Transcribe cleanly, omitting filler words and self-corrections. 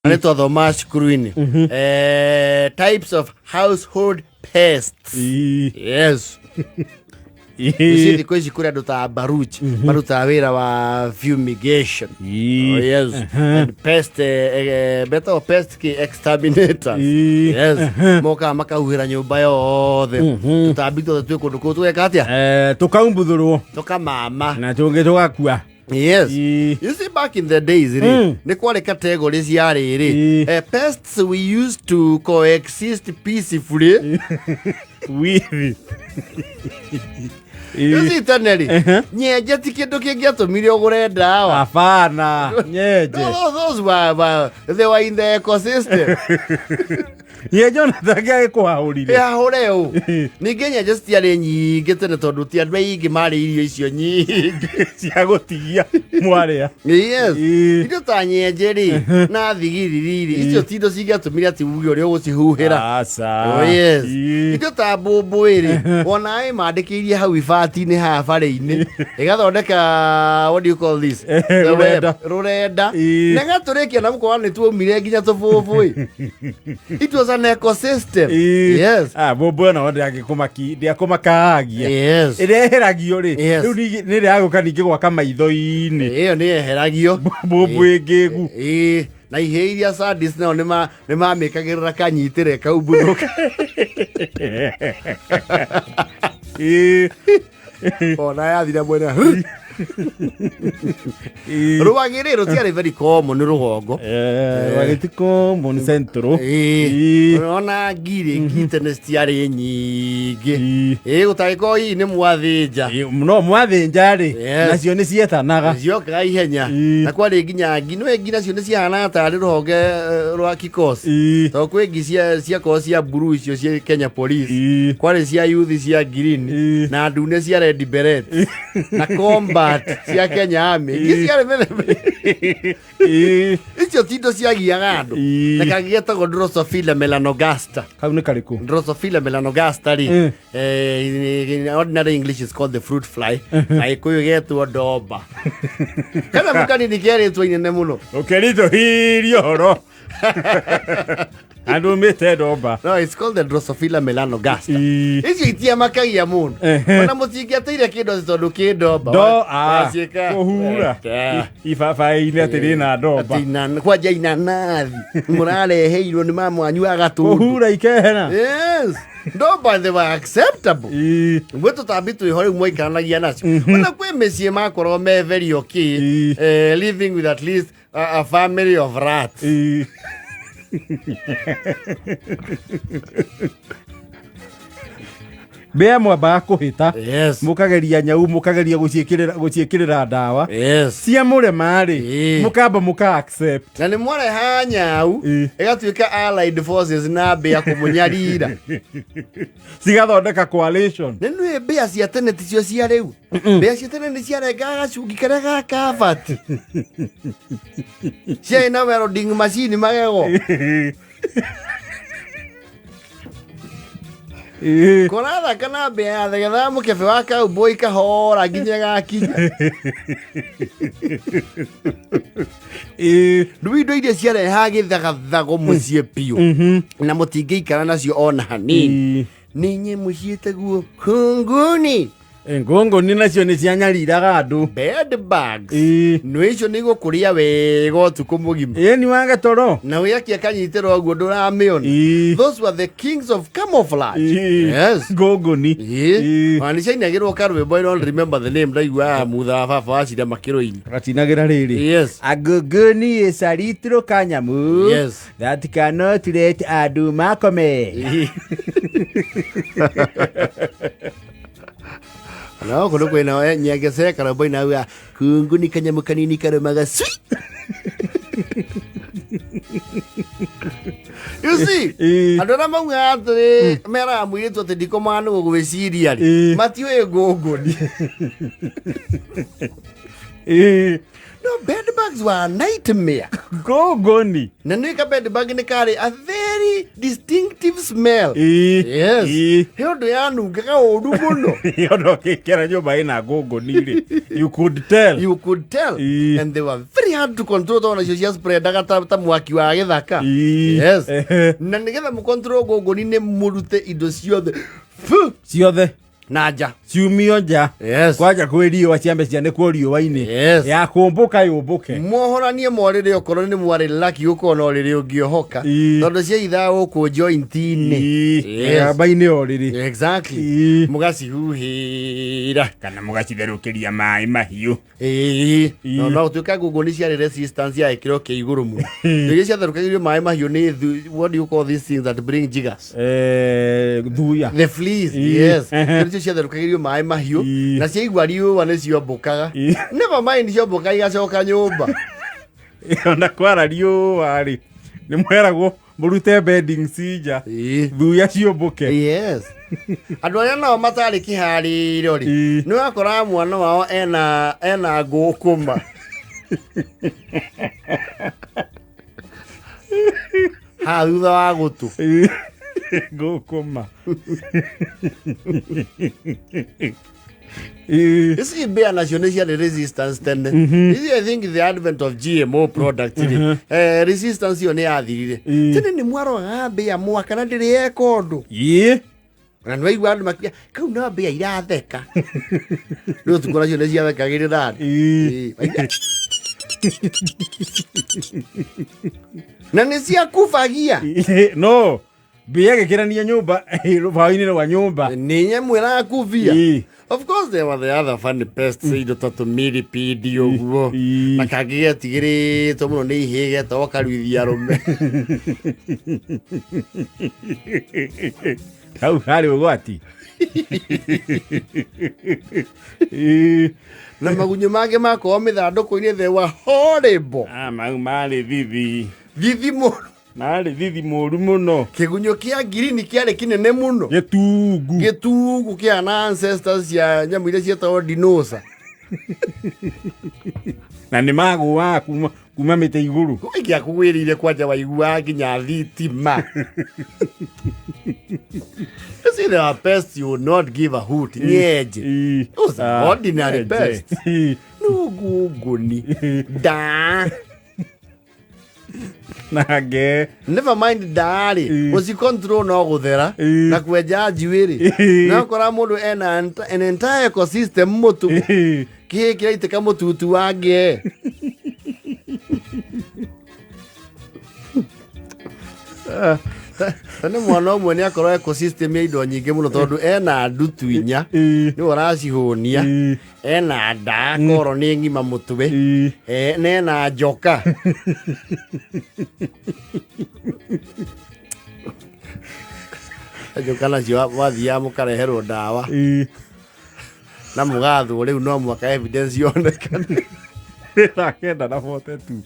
Nĩ twathomaga cukuru-inĩ types of household pests. Yes. You see, thikũ ici kũrĩ andũ ta Baruch marutaga wĩra wa fumigation. Oh, yes. And pest betagwo pest ki exterminators. Yes. Mokaga makahuhĩra nyũmba yothe, tũtambi tuothe twĩ kũndũ kũu tũgeka atĩa? Tũkaumbuthũrwo. Tũkamama. Na tũngĩ tũgakua. Yes. Ii. You see, back in the days rĩ, nĩ kwarĩ category ciarĩ rĩ, pests we used to coexist peacefully. With. You see, tene rĩ, nyenje ti kĩndũ kĩngĩatũmire ũgũre ndawa. Hapana, nyenje. No, those were they were in the ecosystem. Nyenje ona tangĩagĩkũhahũrire. Yahũre ũ. Ningĩ nyenje citiarĩ nyingĩ tene tondũ ti andũ aingĩ marĩ irio icio nyingĩ. Cia gũtigia mwarĩa. Yes. Indo ta nyenje rĩ na thigiriri rĩ, icio ti indo cingĩatũmire atĩ uge ũrĩa ũgũcihuhĩra. Aca. Oh, yes. Indo ta mbũmbũĩ rĩ, ona ĩ mandĩkĩirie hau ibati-inĩ haha barĩ-inĩ, ĩgathondeka, what do you call this? The web. Rũrenda. Rũrenda. Ĩĩ. Na ĩgatũrĩkia na mũkona nĩ tuaumire nginya tũbũbũĩ. It was an ecosystem. Yes. Mbũmbũ ĩno ndĩakũmakagia. Yes. Ĩreheragio rĩ. Yes. Rĩu nĩ ĩrĩa yagũka ningĩ gwaka maitho-inĩ. Ĩyo nĩ yeheragio. Mbũmbũ ĩngĩgu. Ĩĩ. Na ihĩĩ iria sadis nao nĩ mamĩkagĩrĩra kanyitĩre kaumbuthũka. Ona yathira mwena. Rwagĩ rĩ, rũtiarĩ very common rũgongo. Rwagĩtiko mon centro. Ĩĩ. Ona ngirĩ, ngi tene citiarĩ nyingĩ. Ĩĩ, gũtangĩkorwo hihi nĩ mwathĩnja. No mwathĩnja rĩ, Yes. nacio nĩ cietanaga. Ciokaga ihenya. Na kwarĩ nginya ngi, nĩwe ngi nacio nĩ ciahanaga tarĩ rũhonge rwa kikosi, tondũ kwĩ ngi ciakorwo cia blue, icio cia Kenya Police, kwarĩ cia youth cia green, na ndune cia red beret, na combat cia Kenya Army. Ngi ciarĩ mĩthemba. Icio ti indo ciagiaga andũ. Na kangĩ getagwo Drosophila melanogaster. Kau nĩ karĩkũ? Drosophila melanogaster rĩ, in ordinary English is called the fruit fly, na Gĩkũyũ getwo ndomba. Kana mũkanini kerĩtwo inene mũno. Ũkĩritũhirie ũhoro andũ mĩte ndomba. No, it's called the Drosophila melanogaster. Icio itiamakagia mũndũ. Ona mũtingĩateire kĩndũ atĩ tondũ kĩ ndomba. Do ah, Waciĩka. Kũhura. Ibabaĩ-inĩ atĩ rĩna ndomba. Atĩ kwanja inanathi mũrareheirwo nĩ mama wanyu agatũndũ. Kũhura ikehera. Yes, ndomba, they were acceptable. Gwĩ tũtambi twĩho rĩu mwaikaranagia nacio. Ona kwĩ mĩciĩ makorwo me very okay living with at least a family of rats. Mbĩa mwambaga kũhĩta. Yes. Mũkageria nyau, mũkageria gũciĩkĩrĩra ndawa. Yes. Cia mũrema rĩ, mũkamba mũka accept. Na nĩ mwareha nyau, ĩgatuĩka allied forces na mbĩa kũmũnyarira. Cigathondeka coalition. Nĩ nĩ mbĩa cia tene ticio cia rĩu. Mbĩa cia tene nĩ ciarengaga gacungi karĩa ga kabati, ciarĩ na welding machine magego. Kũrathaka na mbĩa yathegethaga mũkebe wa cowboy kahora nginya gakinya. Rĩu indo iria ciarehaga gĩthagathago mũciĩ biũ na mũtingĩikara nacio ona hanini nĩ nyamũ ciĩtagwo kunguni. Ngũngũni nacio nĩ cianyariraga andũ. Bed bugs. Nĩ icio nĩ igũkũrĩa wega ũtukũ mũgima. Ĩĩ, ni wage toro. Na wĩakia kanyitĩrwo ũguo ndũramĩona. Those were the kings of camouflage. Yes. Ngũngũni. Ĩĩ. Ona nĩ ciainagĩrwo karwĩmbo, I don't remember the name, ndaiguaga mutha wa baba wacira makĩrũina. Gatinagĩra rĩrĩ. Yes. Agũngũni is a little kanyamu Yes. that cannot let andũ makome. Na gũkũ nĩ kwĩna nyengece karwĩmbo inauga kungu ni kanyamũ kanini karũmaga swi. You see, andũ arĩa maugaga atĩrĩ, meraga mũirĩtu atĩ ndikomaga nĩ gũgwĩciria rĩ, matiũĩ ngũngũni. No, bed bugs were a nightmare. Ngũngũni. Na nĩ ka bed bug nĩ karĩ a very distinctive smell. Ĩĩ. Yes. Ĩĩ. He ũndũ yanungaga ũru mũno. Ona ũkĩingĩra nyũmba ĩna ngũngũni rĩ, you could tell. You could tell. Ĩĩ. And they were very hard to control tondũ nacio cia spreadaga ta mwaki wa gĩthaka. Ĩĩ. Yes. Ehe. Na nĩgetha mũcontrol ngũngũni nĩ mũrute indo ciothe Fu! Ciothe Na nja. Ciumio nja. Yes. Kwanja kwĩ riũa, ciambe cianĩkwo riũa-inĩ. Yes. Ya kũmbũka yũmbũke. Mwohoranie morĩrĩ okorwo nĩ mwarĩ lucky ũkona ũrĩrĩ ũngĩohoka. Ĩĩ. Tondũ ciaithaga gũkũ joint-inĩ. Ĩĩ. Yes. Mĩgamba-inĩ ya ũrĩrĩ. Exactly. Ĩĩ. Mũgacihuhĩra. Kana mũgacitherũkĩria maĩ mahiũ. Ĩĩ. Ĩĩ. No gũtuĩka ngũngũni ciarĩ resistance ya gĩkĩro kĩa igũrũ mũno. Indo iria ciatherũkagĩrio maĩ mahiũ nĩ what do you call these things that bring jiggers? Thuya. The fleas. Ĩĩ. Yes. Ehe. Nĩcio ciatherũkagĩrio maĩ mahiũ Ĩĩ. na ciaigua riũa nĩ ciombũkaga. Ĩĩ. Never mind, ciombũka igacoka nyũmba. Ona kwara riũa rĩ, nĩ mweragwo mũrute beddings nja. Ĩĩ. Thuya ciũmbũke. Yes. Andũ arĩa nao matarĩ kĩharĩro rĩ, Ĩĩ. nĩ wakoraga mwana wao ena ngũkũma haha thutha wa gũtũ. Ĩĩ. Ngũkũma. Ĩĩ. Ici mbĩa nacio nĩ ciarĩ resistance tene. Ici, I think the advent of GMO product rĩ, resistance ĩyo nĩ yathirire. Ĩĩ. Tene nĩ mwarogaga mbĩa mwaka na ndĩrĩ eka ũndũ. Ĩĩ. Na nĩ waigua andũ makiuga kau no mbĩa iratheka. Rĩu ũtukũ nacio nĩ ciathekagĩrĩra andũ. Ĩĩ. Ĩĩ. Na nĩ ciakubagia. Ĩĩ. No mbĩa gĩkĩrania nyũmba rũbaũ-inĩ rwa nyũmba. Nĩ nyamũ ĩrakubia. Ĩĩ. Of course there were the other funny pests, indo ta tũmilipidi ũguo. Ĩĩ. Na kangĩ getigĩrĩtwo mũno nĩ ihĩĩ getagwo karuithia arũme. Hau harĩ ũgwati. Ĩĩ. Na magunyũ mangĩ makorwo mĩthandũkũ-inĩ, they were horrible. Ah, mau marĩ thithi. Thithi mũno. Marĩ thithi mũru mũno. Kĩgunyũ kĩa ngirini kĩarĩ kĩnene mũno. Gĩtungu. Gĩtungu kĩa na ancestors cia nyamũ iria ciĩtagwo dinosaur. Na nĩ magũaga kuma mĩtĩ igũrũ. Gĩakũgwĩrĩire kwanja waiguaga nginya thitima. You see, there are pests you will not give a hoot. Nyenje. Ĩĩ. Those are Ah, ordinary nyenje. pests. Ĩĩ. No ngũngũni. Ndaa. Na nge. Never mind ndaa-rĩ, Ĩĩ. gũcicontrol no gũthera Ĩĩ. na kwenja njuĩrĩ. Ĩĩ. Na ũkora mũndũ ena an entire ecosystem mũtu. Ĩĩ. Kĩĩ kĩraitĩka mũtutu wa ngee. Ta nĩ mwana ũmwe nĩ akorwo ecosystem ya indo nyingĩ mũno tondũ ena ndutu inya Ĩĩ. nĩwe ũracihũnia, Ĩĩ. ena ndaa koro nĩ ng'ima mũtwe, Ĩĩ. na ena njoka. Njoka nacio wathiaga mũkareherwo ndawa. Ĩĩ. Na mũgathwo rĩu no mũhaka evidence yonekane. Thaa 9:42.